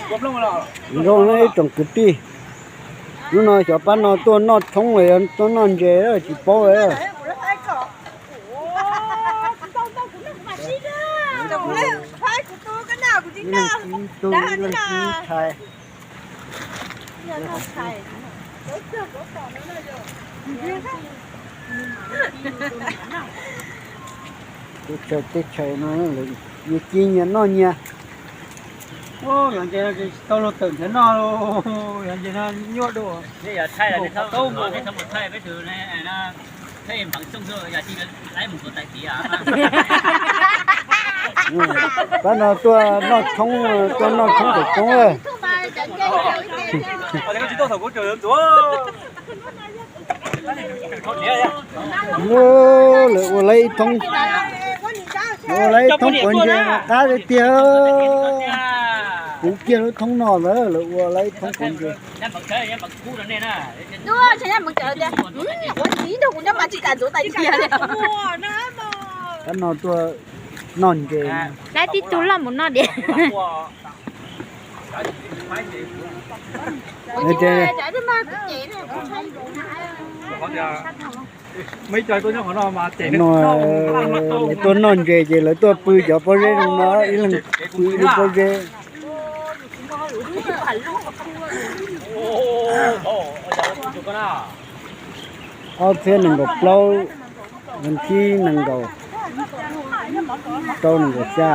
Zoo na ib tsoom kwv tij, hnub no xyov pab no tuaj noj tshoob los yog tuaj noj ntses tsis paub. Teb chaws, teb chaws no nyias ci nyias noj nyias. Yog ntses no tsis tau luag tawm nrhiav noj, yog ntses no nyuaj dua. Pab no tuaj noj tshoob, tuaj noj tshoob tom tshoob. Lawv ua lawv ib thoob, lawv ua lawv ib thoob quav ntses mas qab tiag tiag. Puv kiag lub thoob no lawm, lawv ua lawv ib thoob quav ntses. Pab no tuaj noj ntses. Laib tib tug loj mus noj diam. No, lawv tuaj noj ntses ces lawv tuaj pw cov pob zeb no, ib leeg pw ib lub pob zeb. Ob txhiab nees nkaum plaub, vas thib nees nkaum rau nees nkaum xya.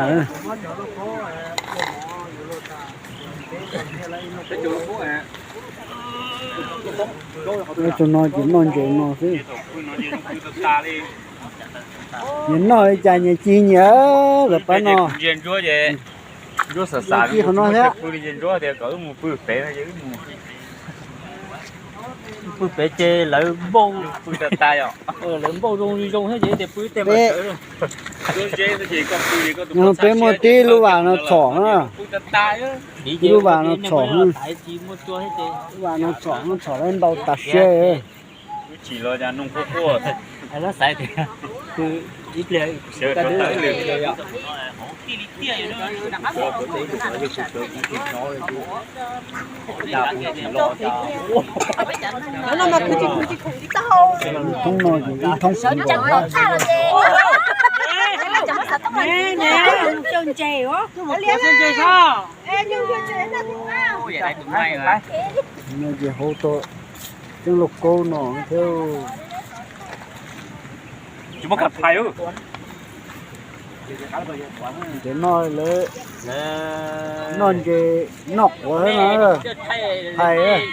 Tus no ces noj ntses no xwb. Nyias noj li cas nyias ci nyias, lawv pab no. Ci qhov no thiab. Pw pem ces lawv npauj, lawv npauj zoo zoo thiab ces pw tej. Peb muaj tib lub vas no txhom na. Tib lub vas no txhom, lub vas no txhom, txhom ntau tas siab. Thoob no ces ib thoob kuv nkaus. No ces hauv tau cov lauj kaub no thiab. Ces no lawv noj ntses noj quav no, hais.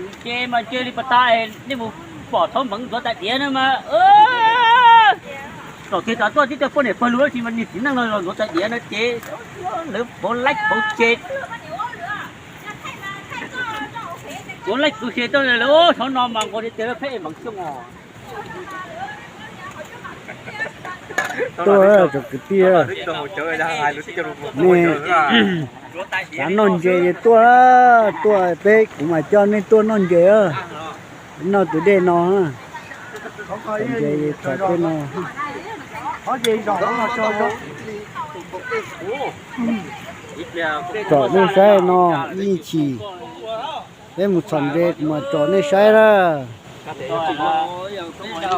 Nce mas nce li pas tas, nej mus pom thaub npeev ntxuav tais diav na mas, thaum twg tas tuaj tib co poj niam pawg lug dab tsi mas niag txiv neej no los ntxuav tais diav no ces lawv pauv laib pauv ce, pauv laib pauv ce tuaj lawv xyov no mas nqua li tias lawv pheej npeev xyooj os. Tuaj tsoom kwv tij, nej xav noj ntses tuaj, tuaj peb kuv mam coj nej tuaj noj ntses, noj tus dej no, ntses txhom tej no. Tsom nej saib no ib chim, peb mus txhom ntses kuv mam tsom nej saib na.